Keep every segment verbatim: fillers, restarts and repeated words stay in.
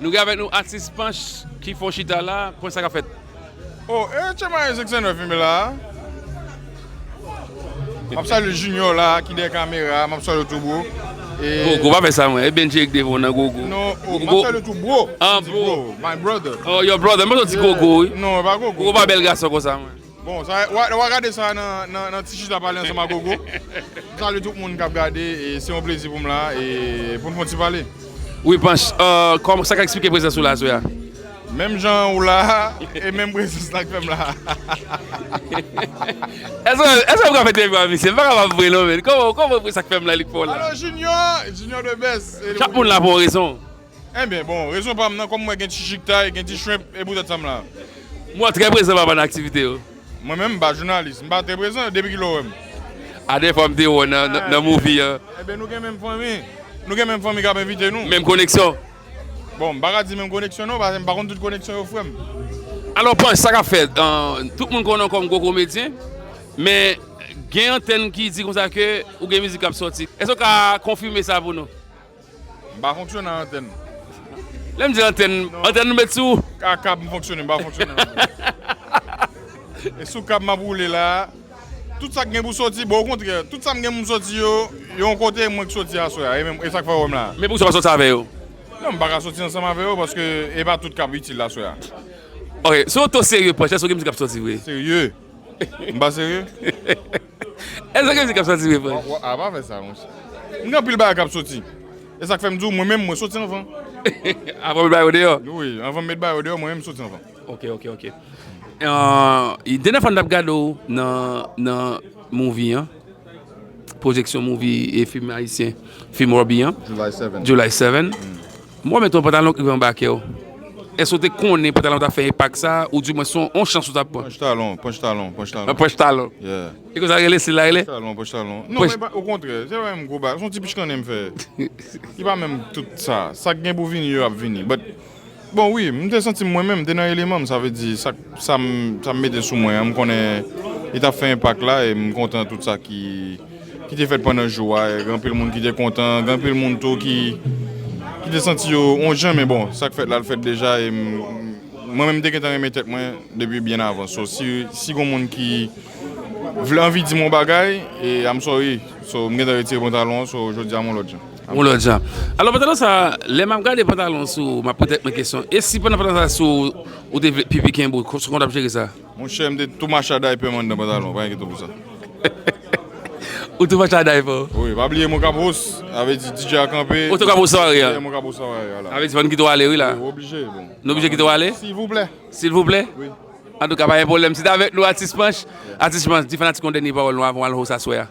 Nou gen avèk nou atis Panch ki fè yon chita la. Panch, sa k ap fèt? Oh, e Chemaye senk san nèf menm la. M ap salye Junior la, ki dèyè kamera, m ap salye tou, bro. E Gogo, pa fè sa, mwen. E Benji ki devan w nan Gogo. Non, oh, m ap salye tou, bro. Ah, bro. My brother. Oh, your brother. Mwen santi Gogo, wi. Non, e pa Gogo. Gogo pa bèl gason konsa, mwen. Bon, sa, w a, w a gade sa nan, nan, nan ti chita pale ansanm ak Gogo. M salye tout moun k ap gade, e se yon plezi pou m la, e pou n fè yon ti pale. Wi, Panch, euh, kòman, sa k eksplike prezans ou la aswè a? Menm jan ou la, e menm prezans la k fè m la. Èske, èske m ka fè entèvyou a misye? M pa kapab vre non, men. Kòman, kòman sa k fè m la, li k fè w la? Alo, Junior, Junior the best. Chak moun la pou yon rezon. Enben, bon, rezon pa m nan, kòm mwen gen ti chikta, gen ti shrimp, e poutèt sa m la. Mwen trè prezan pa nan aktivite yo. Mwen menm, m pa jounalis, m pa trè prezan, depi kilè w wè m? A, dèfwa m te wè w nan, nan, nan movie an. Enben, nou gen menm fanmi. Nou gen menm fanmi k ap envite nou. Menm koneksyon. Bon, m pa ka di menm koneksyon non, paske m pa konn tout koneksyon yo, frè m. Alò, Panch, sa k ap fèt? Euh, tout moun konnen w kòm gwo komedyen, men gen antèn ki di konsa ke ou gen mizik k ap sòti. Èske w ka konfime sa pou nou? M pa fonksyone ak antèn. Lè m di antèn, antèn nou met sou. Ak kab m fonksyone, m pa fonksyone ak antèn. E sou kab m ap woule la, tout sa k gen pou soti, bon, okontrè, tout sa m gen pou m soti yo, yo yon kote, mwen k soti aswè a, e menm, e sa k fè w wè m la. Men poukisa w pa soti avè yo? Non, m pa ka soti ansanm avè yo, paske e pa tout k ap itil aswè a. Ok, si w to serye, Panch, èske w gen mizik k ap soti vre? Serye? M pa serye? Èske gen mizik k ap soti vre, Panch? Wa, wa, a, pa fè sa, monchè. M gen anpil bagay k ap soti. E sa k fè m di w, mwen menm, mwen soti anvan. Avan m met bagay yo deyò? Wi, avan m met bagay yo deyò, mwen menm m soti anvan. Ok, ok, ok. Euh, dènyè fwa n t ap gade w nan, nan movie an, pwojeksyon movie e fim ayisyen, fim Robbie an. July seven. July seven. Mm. Mwen met yon pantalon ki rive anba kè w. Èske w te konnen pantalon ta fè enpak sa, oudimwen se yon, yon chans ou ta pran? Panch talon, panch talon, panch talon. An panch talon. Yeah. E konsa rele, stil la rele? Panch talon, panch talon. Non, men pa, okontrè, se pa menm gwo bagay. Se yon ti pich kannen m fè. Li pa menm tout sa. Sa k gen pou vini yo ap vini. But, bon, wi, m te santi m mwen menm, m te nan eleman m, sa vle di, sa, sa m, sa m mete sou mwen an, m konnen li t ap fè enpak la, e m kontan tout sa ki ki te fèt pandan jou a, gen anpil moun ki te kontan, gen anpil moun tou ki, ki te santi yo yon jan, men bon, sa k fèt la, l fèt deja, e m, mwen menm, m te gentan renmen tèt mwen depi byen avan. So, si, si gen moun ki vle anvi di m yon bagay, e I'm sorry. So, m gentan retire pantalon an, so, jodi a, m yon lòt jan. Yon lòt jan. Alò, pantalon sa, lè m ap gade pantalon sou ou, m ap poze tèt mwen kesyon, e si pandan pantalon sa sou ou, ou te vle pipi kenbe w, kòman w t ap jere sa? Monchè, m te tou mache a daypè m anndan pantalon, pa enkyete w pou sa. Ou tou mache a daypè w? Wi, pa bliye mwen k ap host, sa vle di D J a kanpe. Ou tou k ap host sware a? Wi, mwen k ap host sware a la. Sa vle di fò n kite w ale wi la. Wi, oblije, bon. Nou oblije kite w ale? Silvouplè. Silvouplè? Wi. Antouka, pa gen pwoblèm. Se t avèk nou, Atis Panch. Atis Panch, di fanatik ou yon dènye pawòl nou avan w al host aswè a.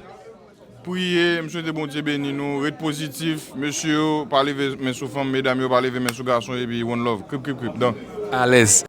Priye, m swete Bondye beni nou, ret pozitif, mesye yo, pa leve men sou fanm, medam yo, pa leve men sou gason, epi one love, krip, krip, krip, dan. Alèz.